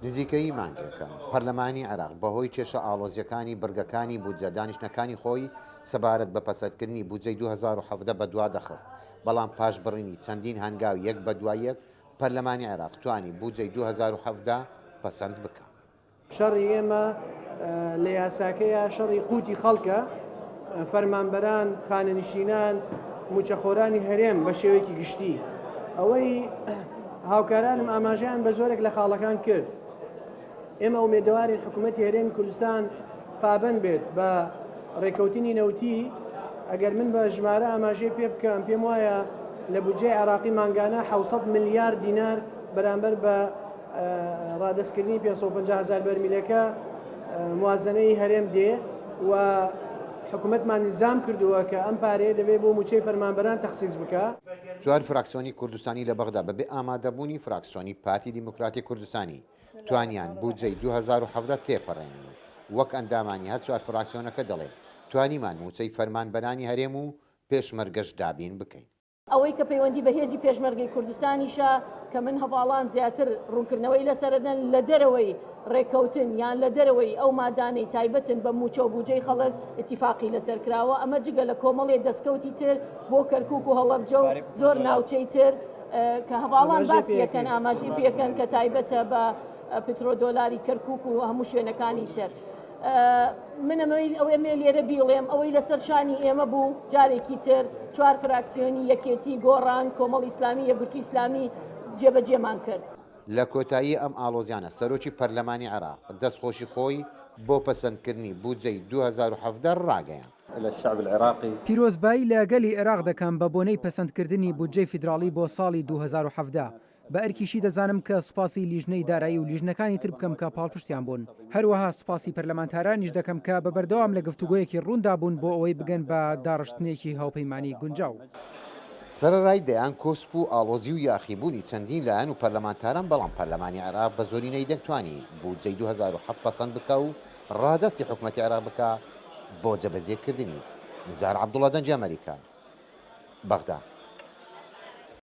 نزیکەی مانگێکە پەرلەمانی عێراق بەهۆی کێشە ئاڵۆزییەکانی بڕگەکانی بودجە دانیشتنەکانی خۆی سەبارەت بە پەسەندکردنی بودجەی 2017 بەدوا دەخست، بەڵام پاش بڕینی چەندین هەنگاو یەک بەدوای یەک پەرلەمانی عێراق توانی بودجەی 2017 پەسەند بکا. شەڕی ئێمە لە یاساکەیە شەڕی قوتی خەڵکە، فەرمانبەران، خانەنشینان، موچەخۆرانی هەرێم بە شێوەیەکی گشتی. ئەوەی هاوکارانم ئاماژەیان بە زۆرێک لە خاڵەکان کرد، ئێمە ئومێدەوارین حکوومەتی هەرێمی کوردستان پابەند بێت بە ڕێککەوتنی نەوتی. ئەگەر من بە ژمارە ئاماژەی پێ بکەم، پێم وایە لە بودجەی عێراقی مانگانە 700 ملیار دینار بەرامبەر بە ڕادەستکردنی 550 هەزار بەرمیلەکە موازنەی هەرێم دێ و حکوومەتمان نیزام کردووە کە ئەم پارەیە دەبێت بۆ مووچەی فەرمانبەران تەخسیس بکا. چوار فراکسیۆنی کوردستانی لە بەغدا بەبێ ئامادەبوونی فراکسیۆنی پارتی دیموکراتی کوردستانی توانیان بودجەی 2017 تێپەڕێنن و وەک ئەندامانی هەر چوار فراکسیۆنەکە دەڵێن توانیمان مووچەی فەرمانبەرانی هەرێم و پێشمەرگەش دابین بکەین. ئەوەی کە پەیوەندی بە هێزی پێشمەرگەی کوردستانیشە کە من هەڤاڵان زیاتر ڕوونکردنەوەی لەسەرەدەن لە دەرەوەی ڕێککەوتن یان لە دەرەوەی ئەو مادانەی تایبەتن بە مووچە و بوجەی خەڵک ئیتیفاقی لەسەر کراوە، ئەمە جگە لە کۆمەڵێ دەستکەوتی تر بۆ کەرکوک و هەڵەبجە و زۆر ناوچەی تر کە هەڤاڵان باسی ئەکەن ئاماژەی پێکەن کە تایبەتە بە پترۆدۆلاری کەرکوک و هەموو شوێنەکانی تر. من ئەمەوێ ئەو ئەمێ لێرە بیڵێم ئەوەی لەسەر شانی ئێمە بوو جارێکی تر چوار فراکسیۆنی یەکێتی، گۆڕان، کۆمەڵی ئیسلامی، یەکگرتووی ئیسلامی جێبەجێمان کرد. لە کۆتایی ئەم ئاڵۆزیانە سەرۆکی پەرلەمانی عێراق دەستخۆشی خۆی بۆ پەسەندکردنی بودجەی 2017 ڕاگەیاند. پیرۆزبایی لە گەلی عێراق دەکەم بە بۆنەی پەسەندکردنی بودجەی فیدراڵی بۆ ساڵی 2017. بە ئەرکیشی دەزانم کە سوپاسی لیژنەی دارایی و لیژنەکانی تر بکەم کە پاڵپشتیان بوون. هەروەها سوپاسی پەرلەمانتارانیش دەکەم کە بە بەردەوام لە گفتوگۆیەکی ڕووندا بوون بۆ ئەوەی بگەن بە داڕشتنێکی هاوپەیمانی گونجاو. سەرەڕای دەیان کۆسپ و ئاڵۆزی و یاخیبوونی چەندین لایەن و پەرلەمانتاران، بەڵام پەرلەمانی عێراق بە زۆرینەی دەنگ توانی بودجەی 2007 پەسەند بکا و ڕادەستی حکومەتی عێراق بکا بۆ جێبەجێکردنی. نزار عەبدوڵا دەنگی ئەمەریکا، بەغدا.